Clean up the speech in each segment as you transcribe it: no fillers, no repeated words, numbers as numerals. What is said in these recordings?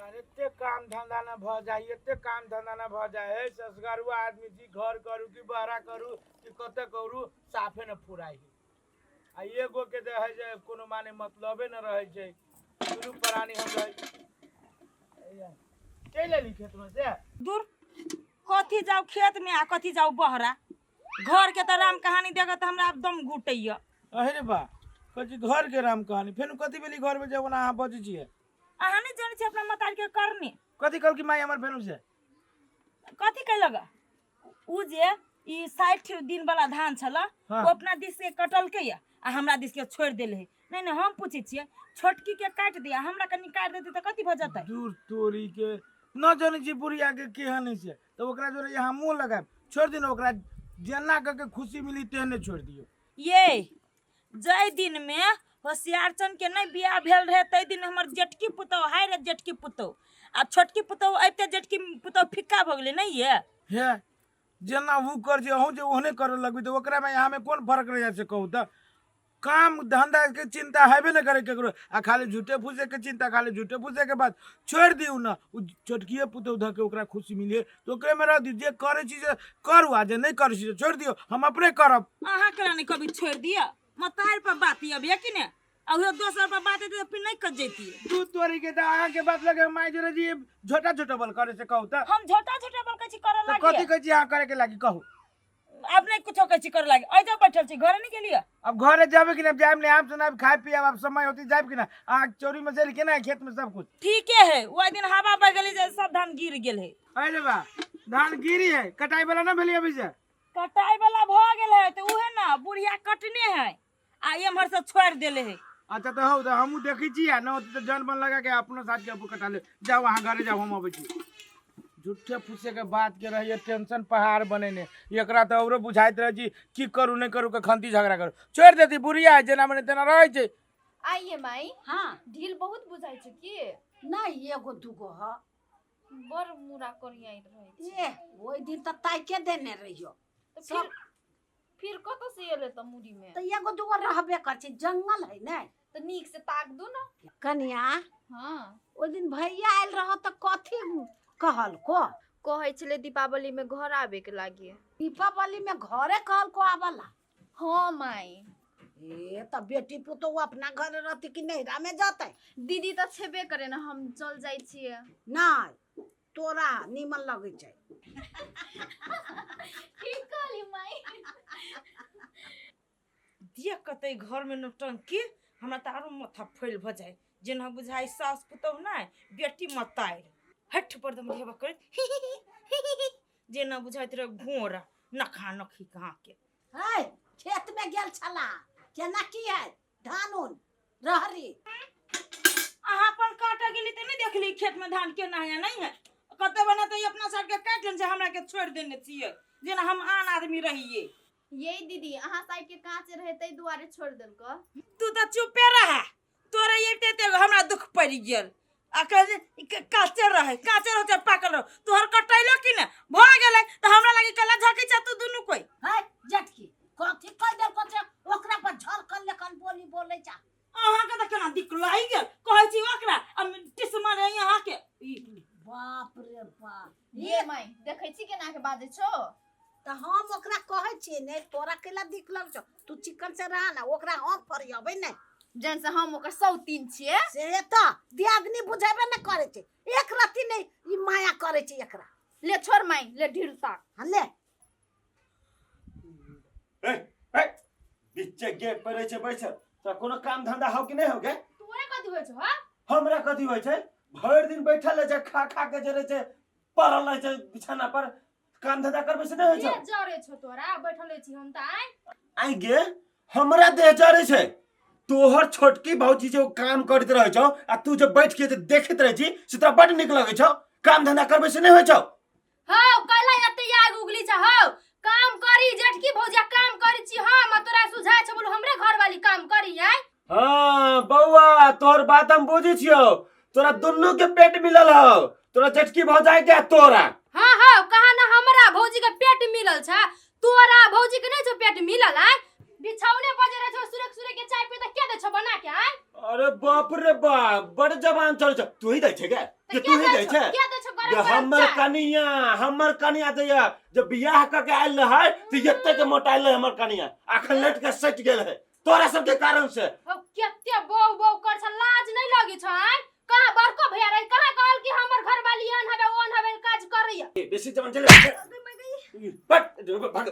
एते काम धंधा न भऽ जाय, एते काम धंधा न भऽ जाय है। ससगरुआ आदमी छी, घर करू कि बहरा करू कि कतऽ करू, साफे न फुराइ है। आ एगो के जे है जे कोनो माने मतलबे न रहै छै। दुनू प्राणी हम रहै चलि एली खेत में से। दूर कथी जाउ खेत में आ कथी जाउ बहरा, घर के तऽ राम कहानी देखत तऽ हमरा आब दम घुटैया। अहे रे बा, कहै छी घर के राम कहानी, फेर कथी भेली घर में जे ओना अहाँ बजै छियै? अहाँ नहि जानै छी अपना मतारी के करनी। कथी कहलकी माई हमर फेनु से? कथी कहलक उ जे ई 60 दिन वाला धान छल। हाँ। ओ अपना दिस के कटलकै या आ हमरा दिस के छोड़ि देले है। नहीं नहीं, हम पूछै छियै छोटकी के काटि दिया, हमरा कनि काटि देतै तऽ कथी भऽ जेतै? दूर तोरी के न जानै छी बुढ़िया के केहन है से, तऽ ओकरा जोरे यहाँ मुँह लगायब छोड़ि दियौ, ओकरा जेना कऽ के खुशी मिली तेहने छोड़ि दियौ। ये जाहि दिन में होशियारचन के नहीं बियाह भेल रहे तै दिन हमर जेटकी पुतहु हाय रे जेटकी पुतहु, आ छोटकी पुतहु अबिते जेटकी पुतहु फिक्का भऽ गेलै। नहीं ये हे जेना उ कर जे अहूँ जे ओहने करे लगबै तऽ ओकरा में यहाँ में कोन फर्क रह जाइ छै कहू तऽ? काम धंधा के चिंता हेबे न करे केकरो, आ खाली झूठे फूसे के चिंता, खाली झूठे फूसे के बात। छोड़ि दियौ न, उ छोटकिए पुतहु धऽ के ओकरा खुशी मिले तऽ ओकरे में रह दियौ। जे करै छी से करू, आ जे नहि करै छी से छोड़ि दियौ, हम अपने करब। अहाँ केना नहि कभी छोड़ि दिअ, मतार पर बात अबिया कि ने, आ उहे दोसर पर बात हेतै तऽ फिर नहि कऽ जैतियै। दूध तोरी के तऽ अहाँ के बात लगे माय जोरे जी झोटा झोटा बल करे से कहू तऽ। हम झोटा झोटा बल कहै छी करे तऽ लागी? कथी कहै छी अहाँ करे के लागी कहू? आब नहि कुछो कहै छी करे लागी, एहि बैठल छी, घरे नहि गेलियै? अब घरे जाबे कि ना? जायब नहीं, आम सुनाब खाए पियब, अब समय होती जायब कि ना? अहाँ चोरी में चलि केना खेत में सब कुछ? ठीके है, ओहि दिन हवा बहि गेलै जे सब धान गिर गेल है। अरे बा, धान गिरी है, कटाई वाला ना भेली अभी से? कटाई वाला भऽ गेल है तऽ उहे ना बुढ़िया कटने है आ एम्हर से छोड़ि देले है। अच्छा तऽ हौ तऽ हमहूँ देखै छी, आ न होतै तऽ जन बन लगा के अपनो साथ के कटा ले जाउ, अहाँ घरे जाउ, हम अबै छी। झूठे फूसे के बात के रहिए टेंशन पहाड़ बनेने, एकरा तऽ औरो बुझाइत रहै छी की करू नहि करू के खंती झगड़ा करू, छोड़ि देती बुढ़िया है, जेना मने तेना रहै छै। आइए माई। हाँ। ढील बहुत बुझाइ छै की? नहीं, एगो दूगो ह। बड़ मुरा करियाइत रहै छै। ए ओहि दिन तऽ ताके देने रहियो। तऽ फिर कतऽ से एलै तऽ मुड़ी में? तऽ एगो दूगो रहबे कर छै, जंगल है ने। तऽ नीक से ताक दू ना। कनिया। हाँ। ओहि दिन भैया आयल रह तऽ कथी कहलको? कहै छलै दीपावली में घर आबे के लागी। दीपावली में घरे कहलको आबला? हाँ माई। ए तऽ बेटी पुतोहु अपना घर रहती कि नैहरा में जतै? दीदी तऽ छेबे करे ना, हम चल जाइ छियै। नहीं, तोरा नीमन लगै छै। ठीक कहली माई। देख कतै घर में नौटंकी, हमरा तऽ आरो माथा फैल भऽ जाय, जेना बुझाइ सास पुतोहु नहि बेटी मतारि हठ पर दम हेबा करैत जेना बुझाइत रहे घोड़ा नखा नखी कहाँ के। है खेत में गेल छला, केना की है धान उन रहरी? अहाँ अपन काटऽ गेली तऽ नहि देखली खेत में धान केना है या नहीं है? कते बना तऽ अपना साइड के काटि लेने छै, हमरा के छोड़ि देने छियै जेना हम आन आदमी रहियै। ये दीदी अहाँ साइड के कांच रहे तै दुआरे छोड़ देलको। तू तऽ चुपे रह, तोरे अबिते ते हमरा दुख पड़ि गेल। आ कह जे काँचे रहे, काँचे रहो चाहे पाकल रहो, तोहर कटैलो कि ने भऽ गेलै तऽ हमरा लागी कला झकै छ तू दुनू कोइ। है जटकी कथी कह देलको छै ओकरा पर झलकल लेखन बोली बोलै छ? अहाँ के तऽ केना दिक लागि गेल कहै छी ओकरा आ टिस मारे अहाँ के। बाप रे बाप। ये माई देखै छी केना के बाजै छौ? तऽ हम ओकरा कहै छियै ने तोरा केला दिक लग छौ, तू चिकन से रह ना, ओकरा हम फरियबै ने। जन से हम ओकर सौतीन छियै। से तऽ दियादनी बुझेबे ने करै छै, एक रत्ती नहि ई माया करै छै एकरा। ले छोड़ माई, ले ढील ताक। हाँ ले। ए ए बीचे गेट पर रहै छै बैसल, तोरा कोनो काम धंधा हौ कि नहि हौ गे? तोरा कथी होइ छौ? हाँ हमरा कथी होइ छै? भरि दिन बैठल रहै छै, खा खा के जे रहै छै पड़ल रहै छै बिछाना पर, काम धंधा करबै से नहि होइ देह छौ? जरे छौ तोरा, बैठल छी हम तऽ आइ। आइ गे हमरा देह जरे छै? तोहर छोटकी भौजी जे काम करैत रहै छौ आ तू जे बैठ के जे देखैत रहै छी से तोरा बड नीक लगै छौ? काम धंधा करबै से नहि होइ छौ? हौ कैला एते आग उगली छ? हौ काम करी जेठकी भौजिया, काम करी छी हम आ तोरा सुझाय छौ बोलू हमरे घरवाली काम करी आइ। हाँ बौआ तोहर बात हम बुझै छियौ, तोरा दुनू के पेट मिलल हौ, तोरा जेठकी भौजाई के आ तोरा। हाँ हाँ कहा ना हमरा भौजी के पेट मिलल छ, तोरा भौजी के नहीं छौ पेट मिलल आइ? बिछौने पर जे रहै छौ सुरेक सुरेक के चाय पी त के दै छौ बना के आइ? अरे बाप रे बाप, बड़ जबान चल छौ, तू ही दै छै गे? के तू ही दै छै के दै छौ गरम जे गरम हमर चाय? कनिया, हमर कनिया दैया जब बियाह क के आयल रहै तऽ एते के मोटाइल रहै हमर कनिया, अखन लटि के सटि गेल है तोरा सबके कारण से। अब केते बौ बौ कर छ, लाज नहीं लगी छ? आय कहाँ बड़को भैया रही, कहाँ कहल कि हमर घरवाली एहन हवे ओहन हवे काज करैया। बेसी जवन चले बट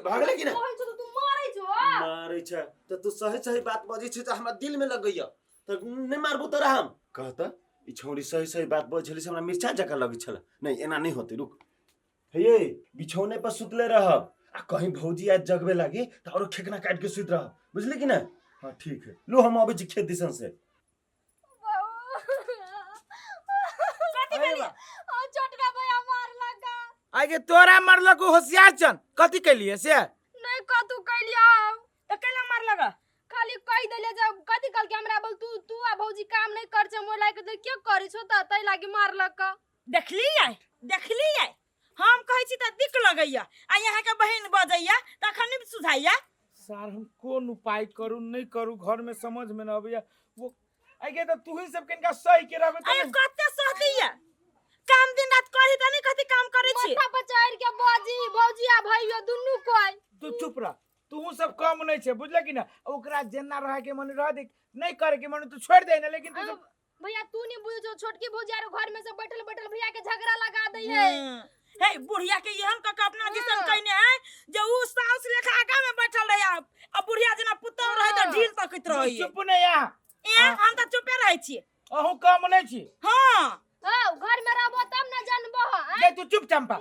भागले कि ना? कहै छौ तऽ तू मारै छौ। मारै छै तऽ तू सही सही बात बजै छै तऽ हमरा दिल में लगैया, तऽ नहि मारबो तोरा हम। कहत ई छौड़ी सही सही बात बजै छलै से हमरा मिर्चा जकाँ लगै छलै। नहि एना नहि होतै, रुक हे बिछौने पर सुतले रहब आ कहीं भौजी आज जगबे लागी तऽ औरो खेकना काटि के सुति रहब, बुझली कि ना? हाँ ठीक है, लो हम अबै छी खेत दिसन से। कथी भेली? छोटका भैया मारलक। आगे तोरा मारलक ओ होशियार चन, कथी कैलिए से? नहीं कतू कैलिया। तऽ कैला मारलक? खाली कहि देले जे कथी कहलकै हमरा, बोल तू तू आ भौजी काम नहीं कर छे, मोर लायक के करै छौ त तै लागी मारलक। देखलियै देखलियै, हम कहै छी तऽ दिक लगैया आ यहाँके बहिन बजैया तखन नहि सुझाइया। सार हम कोन उपाय करू नहीं करू, घर में समझ में न अबैया। वो आगे तऽ तू ही सब कनिका सही के रहबे अरे तऽ कते सहतिया काम दिन रात करी तऽ नहि कथी काम करै छी। माथा पर चढ़ के बाजी भौजी आ भैया दुनू कोई। तू चुप रह, तू सब कम नहीं छे, बुझले कि ना? ओकरा जेना रहे के मन रह दे, नहीं करे के मन तू छोड़ दे ना, लेकिन तू सब भैया तू नहीं बुझे छौ, छोटकी भौजी आरो घर में से बैठल बैठल भैया के झगड़ा लगा दै है। हे बुढ़िया के एहन क के अपना दिसन हाँ। कइने है जे उ साउस लेखा आगा में बैठल रहे आ बुढ़िया जेना पुतौ रहे तऽ ढील तकैत तू रहे। चुप नहीं आ। ए हम तऽ चुपे रहै छी। अहूँ कम नहीं छी। हाँ हां घर में रहबो तब ना जानबो। हां जे तू चुप चंपा,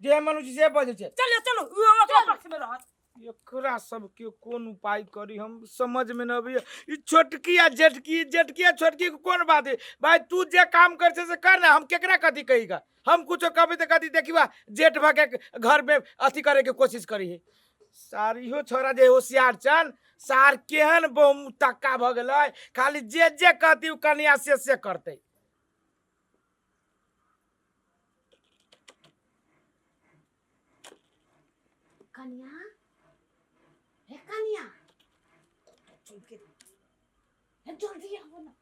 जे मनुष्य से बजै छै। चलो चलो उ ओकरा पक्ष में रहत। एकरा सबके कोन उपाय करी हम समझ में न अबैया। ई छोटकी आ जेठकी, जेठकी आ छोटकी के कोन बात है भाई? तू जे काम कर छे से कर ना, हम केकरा कथी कहीगा? हम कुछो कहबै तऽ कथी देखिबा जेठ भऽ के घर में अथी करे के कोशिश करी है। सार इहो छोरा जे होशियार छन, सार केहन बहु तक्का भऽ गेलै, खाली जे जे कहती उ कनिया से से करतै। कनिया हे कनिया हे जल्दी आबो ना।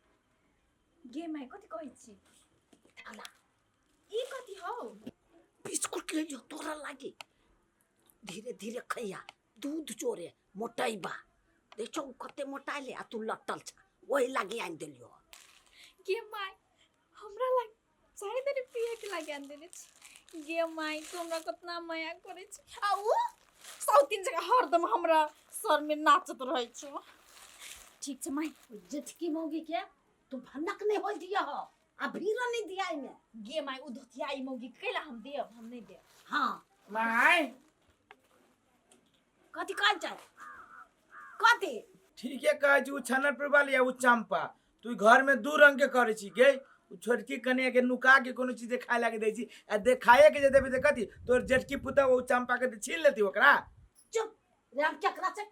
गे my कथी कहै छी? आला। ई कथी हौ? बिस्कुट ले लियो तोरा लागी, धीरे धीरे खैया, दूध जोरे मोटैबा। देखो कते मोटाइले आ तू लटल छ, ओही लागी आनि देलियो। गे my हमरा लाग चाहे तनी पिए के लागी आनि देने छी। गे my तू हमरा कतना माया करै छी आ उ सौतीन जगह हरदम हमरा सर में नाचत रहै छौ। ठीक छै माय। जेठकी मौगी के तू भनक नहीं होय दिया हो आ भीड़ नहीं दिया एमे। गे my उ धोतियाई मौगी कैला हम देब, हम नहीं देब। हाँ my कथी कहै छै? कथी? ठीके कहै छी, उ छनर पर वाली आ उ चंपा, तू घर में दू रंग के करै छी गे। उ छोटकी कनिया के नुका के कोनो चीज खाए लागे दै छी आ देखाए के जे देबी तऽ कथी तोर जेठकी पुतहु उ चंपा के छीन लेती ओकरा। चुप रे, हम केकरा से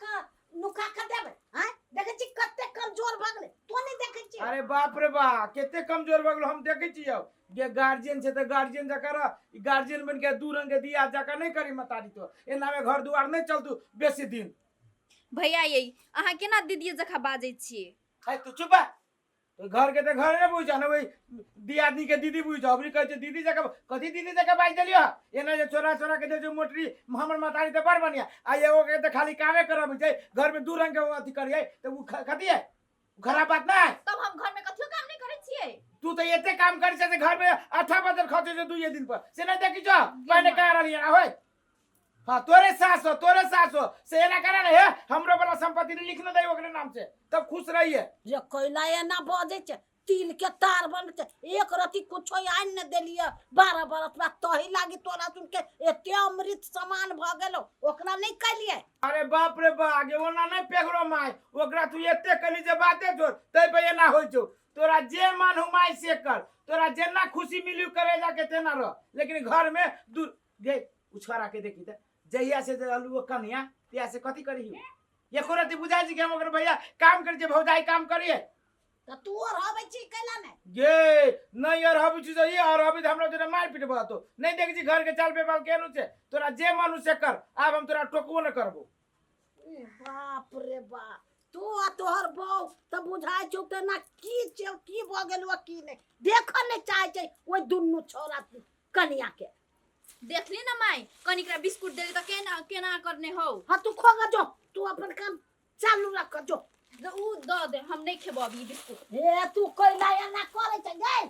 नुका के देबै? आँय देखै छी कते कमजोर भऽ गेलै, तो नहीं देखै छी? अरे बाप रे बा, कते कमजोर भऽ गेल हम देखै छी। अब गे गार्जियन छै तऽ गार्जियन जकाँ रह, ई गार्जियन बन के दू रंग के दिया जकाँ नहीं करी मतारी, तो एना में घर दुआर नहीं चलतू बेसी दिन। भैया ये अहाँ केना दीदी जकाँ बाजै छी? है तू चुप बा, तो घर के तो घर नहीं बुझ ना, वही दियादनी के दीदी बुझ। अबरी कहै छै दीदी जकाँ, कथी दीदी जकाँ बाजि देलियो? एना जे चोरा चोरा के जे मोटरी हमर मतारी तऽ बड़ बढ़िया आ एगो के तऽ खाली कामे करबै छै, घर में दू रंग के अथी करियै तऽ उ कथी है? खराब बात ना है। तब हम घर में कथियो काम नहीं करै छियै? तू तो एते काम करै छै जे घर में आठा बदल खर्च छै दुइये दिन पर, से नहीं देखी छौ? पहिने कहाँ रहलियै ना होय? हाँ तोरे सास हो, तोरे सास हो से एना करा ने, हे हमरो वाला संपत्ति लिख न दे ओकरे नाम से, तब खुश रहिए। रे कैला एना बजै छै, तिल के तार बनबै छै, एक रति कुछो आनि न देलियै 12 बरस बाद, तही लागी तोरा सुन के एते अमृत समान भऽ गेलौ, ओकरा नहीं कैलियै। अरे बाप रे बा, आगे ओना नहीं पेगरो my, ओकरा तू एते कैली जे बाते छोड़, तै पे एना होइ छौ। तोरा जे मन हो my से कर, तोरा जेना खुशी मिली करे जाके तेना रह, लेकिन घर में दूर गे उछारा के देखी त जहिया से रहलू कन्या तहिया से कथी करी एको रति बुझाइ छै कि हम ओकर भैया काम करै छियै, भौजाई काम करिए। तऽ तू और हबै छी कैला ने? गे नहीं और हबै छी ये और हबै हमरा तोरा मार पीट बहतो, नहीं देखै छी घर के चाल बेबाल केहन छै, तोरा जे मन से कर, आब हम तोरा टोकबो न करबो। ए बाप रे बाप, तू आ तोहर बहू तऽ बुझाइ छौ तेना की छै, की भऽ गेलौ की नहि, देखऽ नहि चाहै छै ओहि दुनू छौड़ा कनिया के। देखली ना माई, कनिकरा बिस्कुट देली त केना केना करने हो। हाँ तू खोगा जो, तू अपन काम चालू रख जो। उ the they, हम नहीं खेबो अभी बिस्कुट। हे तू कैला एना करै छै गै?